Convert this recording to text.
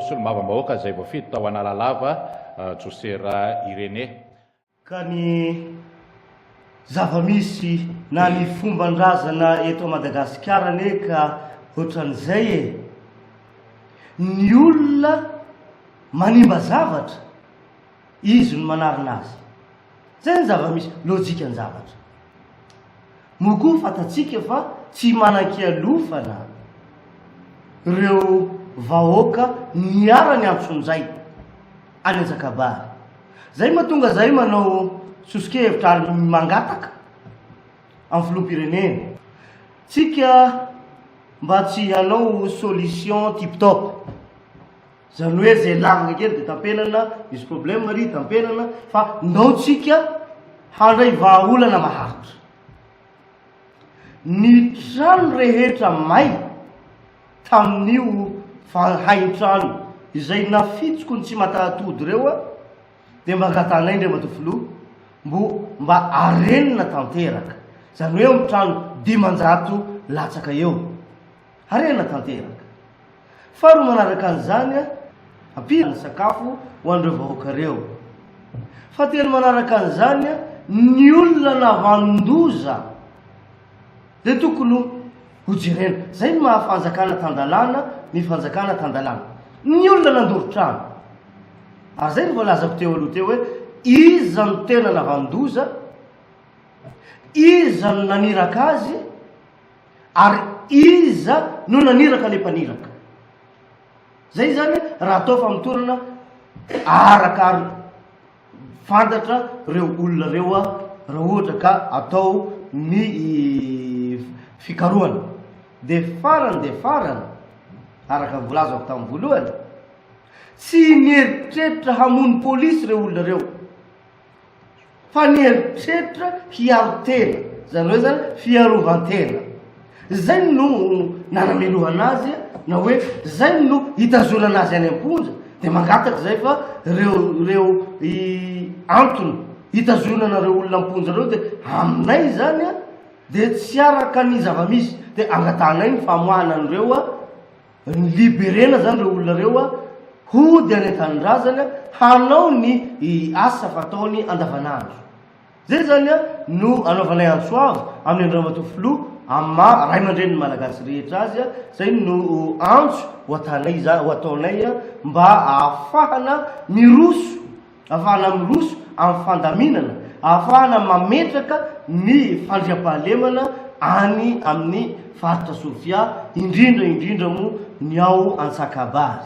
solombavambahoaka izay voafidy tao Analalava, Josera Irénée. Ka ny zava-misy na ny fomban-drazana eto Madagasikara anie ka ohatran'izay e! Ny olona manimba zavatra, izy no manarina azy. Zay ny zava-misy, lojikan-javatra. Moa koa fantatsika fa tsy manan-kialofana ireo vahoaka niharan'ny antsonjay any Anjakabary. Zay mahatonga zahay manao soso-kevitra ary mangataka amin'ny filoham-pirenena, tsika mba tsy hanao solution tip top. Zany hoe zay lavaka kely de tampenana, misy problème ry tampenana fa ndao tsika handray vahaolana maharitra. Ny trano rehetra may tamin'io hain-trano izay nafitsoko ny tsimatahatody ireo a, dia mba angatahanay Andriamatoa Filoha mbo mba arenina tanteraka. Zany hoe eo amin'ny trano 500 latsaka eo. Harena tanteraka. Faharoa manaraka an'izany, ampiana ny sakafo ho an'ireo vahoaka ireo. Fahatelo manaraka an'izany, ny olona navanon-doza dia tokony ho jerena. Izay no maha fanjakana tan-dalàna ny fanjakana tan-dalàna. Ny olona nandoro trano. Ary izay no voalazako teo aloha teo hoe iza no tena navanon-doza, iza no naniraka azy, Ary iza no naniraka ilay mpaniraka? Zay zany raha atao famotorana araka ary fantatra ireo olona ireo raha ohatra ka atao ny fikarohana. Dia farany dia farany, araka ny voalazako tamin'ny voalohany, tsy nieritreritra hamono polisy ireo olona ireo. Fa ny eritreritra hiaro tena, izany hoe zany fiarovan-tena. Izay no nanamelohana azy na hoe izay no hitazonana azy any am-ponja, dia mangataka izay fa ireo ireo antony hitazonana ireo olona am-ponja ireo dia aminay izany dia tsy araka ny zava-misy, dia angatahanay ny famoahana an'ireo Ny liberena zany reo olona reo a, hody any an-tanindrazany hanao ny asa fataony andavanandro. Zay zany a no anaovanay antso avo amin'ny Andriamatoa Filoha amin'ny maha ray aman-drenin'ny Malagasy rehetra azy a, zay no antso ho atanay za- ho ataonay mba ahafahana miroso Ahafahana miroso amin'ny fandaminana, ahafahana mametraka ny fandriampahalemana any amin'ny faritra Sofia, indrindra indrindra moa ny ao Antsakabary.